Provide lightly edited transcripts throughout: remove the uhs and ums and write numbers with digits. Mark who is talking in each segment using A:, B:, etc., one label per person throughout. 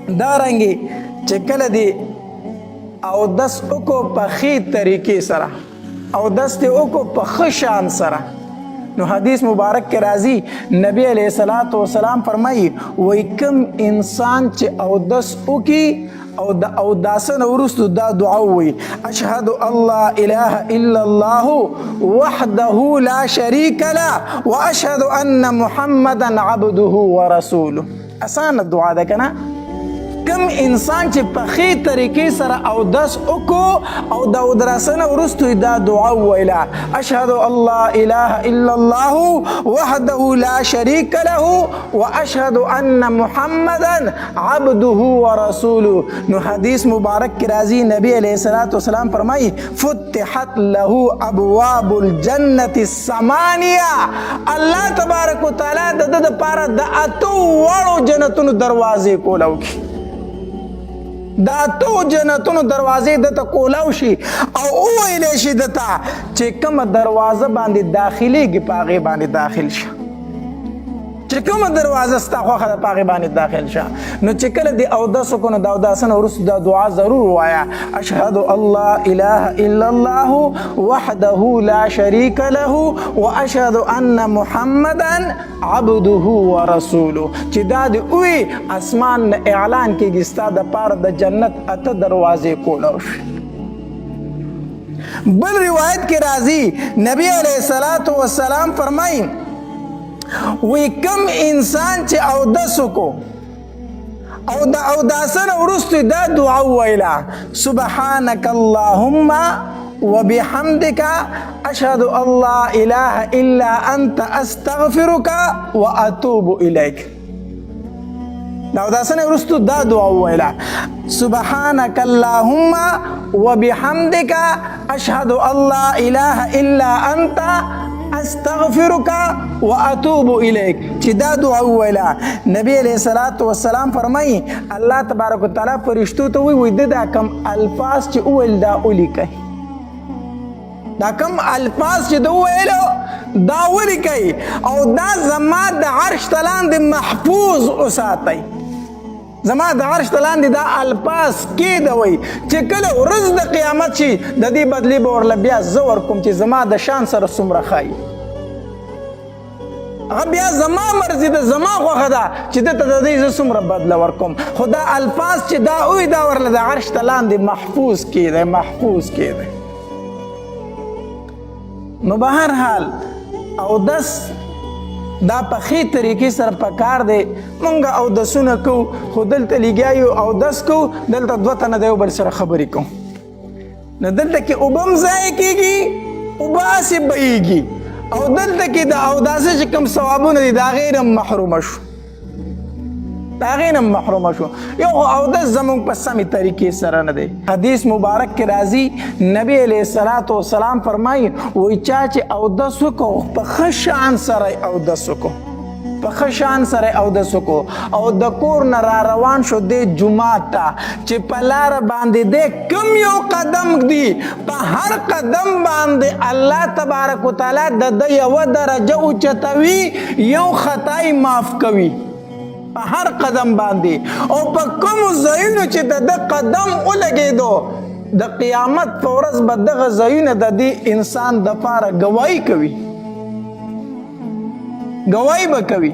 A: دا رنګي چې کله دی او دس وکړو په ښې طریقې سره، او دس دی وکړو په ښه شان سره، نو حدیث مبارک کې راځي، نبی علیه الصلاة والسلام فرمایي، وایي کوم انسان چې اودس وکړي او د اوداسه نه وروسته دا دعا ووایي، اشهد الله اله الا الله وحده لا شریک له واشهد ان محمدا عبده ورسوله. اسانه دعا ده که نه؟ کم انسان چې په ښې طریقې سره اودس وکړو او د اودراسه نه وروسته یې دا دعا وویله، اشهد الله اله الا الله وحده لا شریک له واشهد ان محمدا عبده ورسوله، نو حدیث مبارک کې راځي، نبی علیه الصلاة والسلام فرمایي، فتحت له ابواب الجنة الثمانیه. الله تبارک وتعالی د ده دپاره د اتو واړو جنتونو دروازې کولاو کړي، د اتو جنتونو دروازې ده ته کولاو شي او وویلی شي ده ته چې کومه دروازه باندې داخلېږي په هغې باندې داخل شه، چې کومه دروازه ستا خوښه ده په هغې باندې داخل شه. نو چې کله دې اودس وکړو، نو د اوداسه نه وروسته دا دعا ضرور ووایه، اشهد الله اله الا الله وحده لا شریک له واشهد ان محمدا عبده ورسوله. چې دا دې ووي، اسمان نه اعلان کېږي، ستا دپاره د جنت اته دروازې کولاو شي. بل روایت کې راځي، نبی علیه الصلاة والسلام فرمایي، وی کم انسان چې اودس وکړو او د اوداسه نه وروسته دا دعا وویله، سبحانک اللهم وبحمدک اشهد ان لا اله الا انت استغفرک واتوب الیک. دا اوداسه نه وروسته دا دعا وویله، سبحانک اللهم وبحمدک اشهد ان لا اله الا انت استغفرک واتوب الیک، چې دا دعا وویله، نبی علیه الصلاة والسلام فرمایي، الله تبارک وتعالی فرشتو ته وایي، وایي دا کم الفاظ چې وویل دا ولیکئ، دا کم الفاظ چې ده وویلو دا ولیکئ او دا زما د عرش ته لاندې محفوظ وساتئ، زما د عرش ته لاندې دا الفاظ کېدوئ چې کله ورځ د قیامت شي د دې بدلې به ورله بیا زه ورکوم چې زما د شان سره څومره ښایي، هغه بیا زما مرضي ده، زما خوښه ده چې ده ته د دې زه څومره بدله ورکوم. خو دا الفاظ چې دا ووایي دا ورله د عرش ته لاندې محفوظ کېدی، محفوظ کېدی. نو به هر حال اودس دا په ښې طریقې سره پکار دی. مونږ اودسونه کوو، خو دلته لګیا یو اودس کوو، دلته دوه تنه د یو بل سره خبرې کوو، نو دلته کې اوبه هم ضایع کېږي، اوبه هسې بهیږي، او دلته کې د اوداسه چې کوم ثوابونه دي د هغې نه هم محرومه شو، د هغې نه هم محرومه شو. یو خو اودس زموږ په سمې طریقې سره نه دی. حدیث مبارک کې راځي، نبی علیه الصلاة والسلام فرمایي، وایي چا چې اودس وکړو په ښه شان سره یې اودس وکړو، په ښه شان سره اودس وکړو او د کور نه را روان شو دی جومات ته، چې په لاره باندې دی کوم یو قدم ږدي، په هر قدم باندې الله تبارک وتعالی د ده یوه درجه اوچتوي، یو خطا یې معاف کوي په هر قدم باندې. او په کومو ځایونو چې د ده قدم ولګېدو، د قیامت په ورځ به دغه ځایونه د دې انسان دپاره ګواهي کوي، ګواهي به کوي.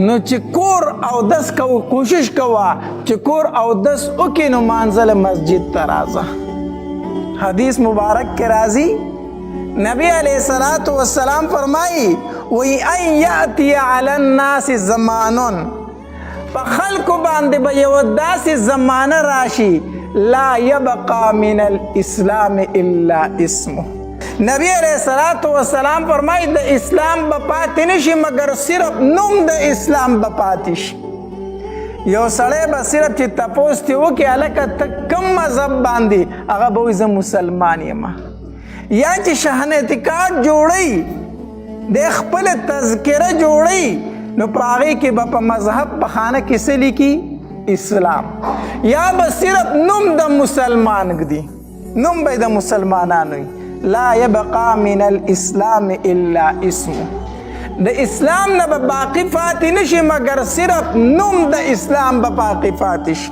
A: نو چې کور اودس کو، کوشش کوه چې کور اودس وکړې، نو مانځله مسجد ته راځه. حدیث مبارک کې راځي، نبی علیه الصلاة والسلام فرمایي، وایي ان یأتي علی الناس زمانون، په خلکو باندې به یوه داسې زمانه راشي، لا یبقى من الاسلام الا اسمه. نبی علیه الصلاة والسلام فرمایي، د اسلام به پاتې نشي مګر صرف نوم د اسلام به پاتې شي. یو سړی به صرف چې تپوس ترې وکړي، هلکه ته کوم مذهب باندې، هغه به وایي زه مسلمان یم. یا چې شهنیتي کارت جوړوي، دی خپله تذکره جوړوي، نو په هغې کې به په مذهب په خانه کې څه لیکي؟ اسلام. یا به صرف نوم د مسلمان ږدي، نوم به د مسلمانانو وي. لا يبقى من الاسلام الا اسمه. د اسلام نه به باقی پاتې نشي، مګر صرف نوم د اسلام به باقی پاتې شي.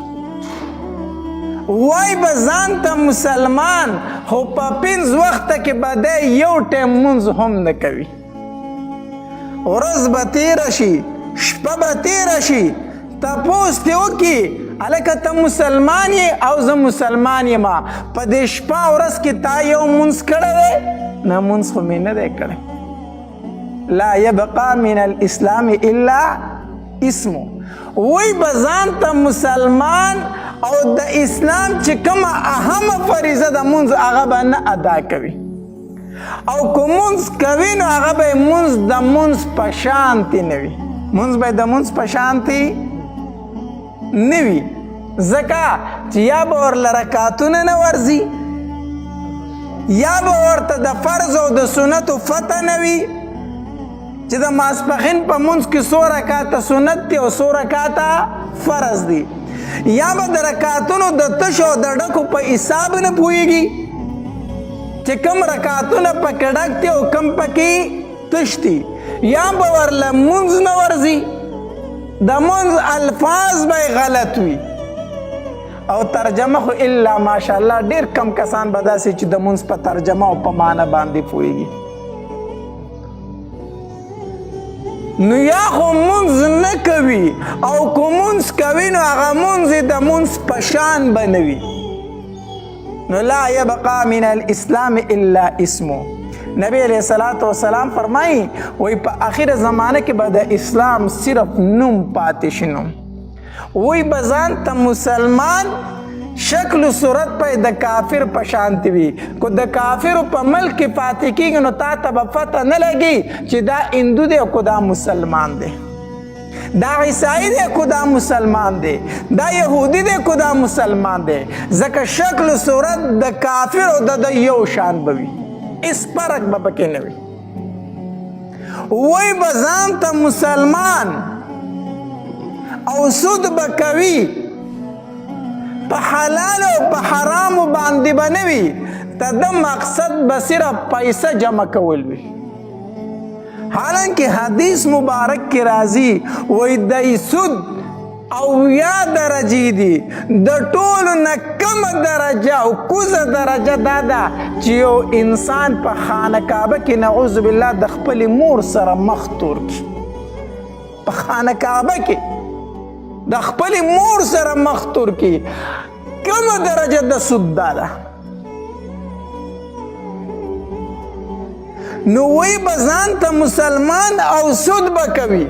A: وای به ځان ته مسلمان، خو په پنځ وخته کې به دی یو ټایم مونځ هم نه کوي. ورځ به تېره شي، شپه به تېره شي، تپوس دې وکړي هلکه ته مسلمان یې او زه مسلمان یم، په دې شپه ورځ کې تا یو مونځ کړی دی؟ نه، مونځ خو مې نه دی کړی. لا يبقى من الاسلام الا اسمه. وی به ځان ته مسلمان او د اسلام چې کومه اهمه فریضه د مونځ هغه به نه ادا کوي، او که مونځ کوي نو هغه به مونځ د مونځ په شانتې نه وي، مونځ به د مونځ په شانتې نه وي، ځکه چې یا به ورله رکعتونه نه ورځي، یا به ورته د فرض او د سنتو فتح نه وي چې د ماسپخین په مونځ کې څو رکعته سنت دي او څو رکعته فرض دي، یا به د رکعتونو د تشو او د ډکو په حساب نه پوهېږي چې کوم رکعتونه پکې ډک دي او کوم پکې تش دي، یا به ورله مونځ نه ورځي، د مونځ الفاظ به یې غلط وي او ترجمه خو الا ماشاءالله ډېر کم کسان به داسې چې د مونځ په ترجمه او په معنی باندې پوهېږي. نو یا خو مونځ نه کوي او که مونځ کوي نو هغه مونځ یې د مونځ په شان به نه وي. نو لا یبقى من الاسلام الا اسمه. نبی علیہ الصلوۃ والسلام فرمایي وای په اخیره زمانه کې به د اسلام صرف نوم پاتې شي، نوم. وای به ځان ته مسلمان، شکل و صورت په د کافر په شانتې وي. که د کافرو په ملک کې پاتې کېږي نو تا ته به پته نه لګي چې دا هندو دی او که دا مسلمان دی، دا عیسائی دی که دا مسلمان دی، دا یهودي دی که دا مسلمان دی، ځکه شکل و صورت د کافر او د ده یو شان به وي، هېڅ فرق به پکې نه وي. وای به ځان ته مسلمان او سود به کوي، په حلال او په حرامو باندې به نه وي، ته د مقصد به صرف پیسه جمع کول وي. حالانکه حدیث مبارک کې راځي وای د سود او یا درجې دي، د ټولو نه کمه درجه او کوزه درجه دا ده چې یو انسان په خانه کعبه کې نعوذ بالله د خپلې مور سره مخ تور کړي، په خانه کعبه کې د خپلې مور سره مخ تور کړي، کمه درجه د سود دا ده. نو وی به ځان ته مسلمان او سود به کوي،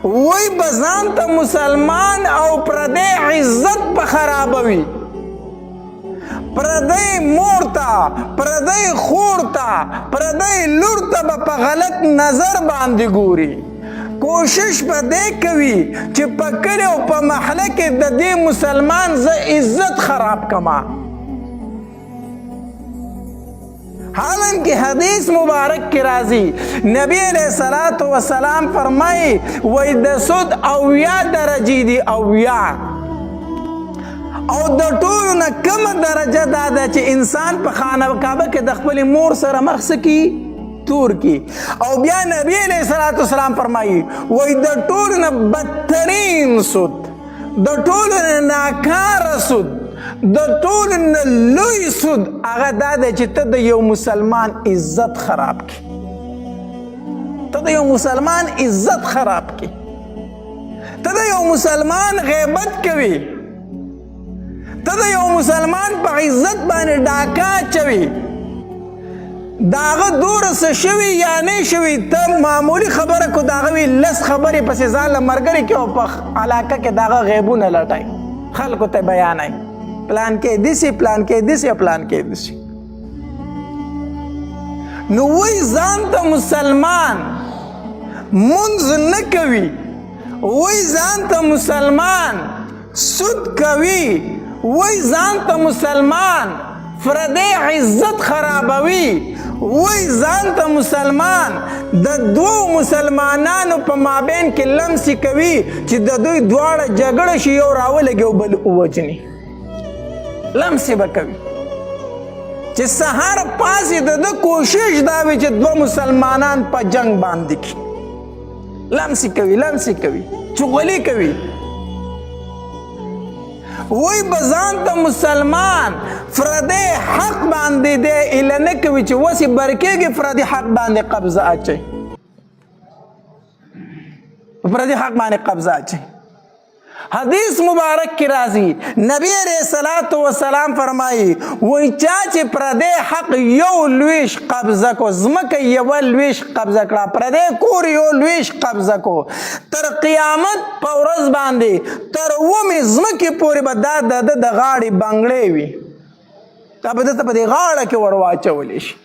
A: وی به ځان ته مسلمان او پردی عزت به خرابوي، پردی مور ته، پردی خور ته، پردی لور ته به په غلط نظر باندې ګوري. کوشش به دی کوي چې په کلي او په محله کې د دې مسلمان زه عزت خراب کما. حالانکه حدیث مبارک کې راځي نبی علیہ الصلوۃ والسلام فرمایي وای د سود اویا درجې دي، اویا، او د ټولو نه کمه درجه دا ده چې انسان په خانه کعبه کې د خپلې مور سره مخ سکی تور کی. او بیا نبی علیہ الصلوۃ والسلام فرمایي وای د ټولو نه بدترین سود، د ټولو نه ناکاره سود، د ټولو نه لوی سود هغه دا دی چې ته د یو مسلمان عزت خراب کړې، ته د یو مسلمان عزت خراب کړې، ته د یو مسلمان غیبت کوي، ته د یو مسلمان په عزت باندې ډاکه اچوي، د هغه دوره څه شوي یا نه شوي، ته معمولي خبره کو د هغه وي لس خبرې پسې ځان له ملګري کې او په علاقه کې د هغه غیبونه لټوي، خلکو ته بیانوي، پلان کې داسې، پلان کې داسې، پلان کې داسې. نو وایي ځان ته مسلمان مونځ نه کوي، وایي ځان ته مسلمان سود کوي، وایي ځان ته مسلمان فردی عزت خرابوي، وایي ځان ته مسلمان د دوو مسلمانانو په مابین کې لمسې کوي چې د دوی دواړه جګړه شي، یو راولګي او بل ووژني، لمسې به کوي. چې سهار پاسې د ده کوشش دا وي چې دوه مسلمانان په جنگ باندې کړي، لمسې کوي، لمسې کوي، چغلي کوي. وای بزان ته مسلمان فردی حق باندې دی اله نه کوي چې وسې برکېږي، فردي حق باندې قبضه اچوي، پردي حق باندې قبضه اچوي. حدیث مبارک کې راځي، نبی علیہ الصلات والسلام فرمایي، وای چا چې پردې حق یو لویش قبضه کو، زمکه یو لویش قبضه کړه، پردې کور یو لویش قبضه کو، تر قیامت په ورځ باندې تر ومه زمکه پورې به دا د غاړې بنگړې وي، دا به دته په دې غاړه کې ورواچول شي.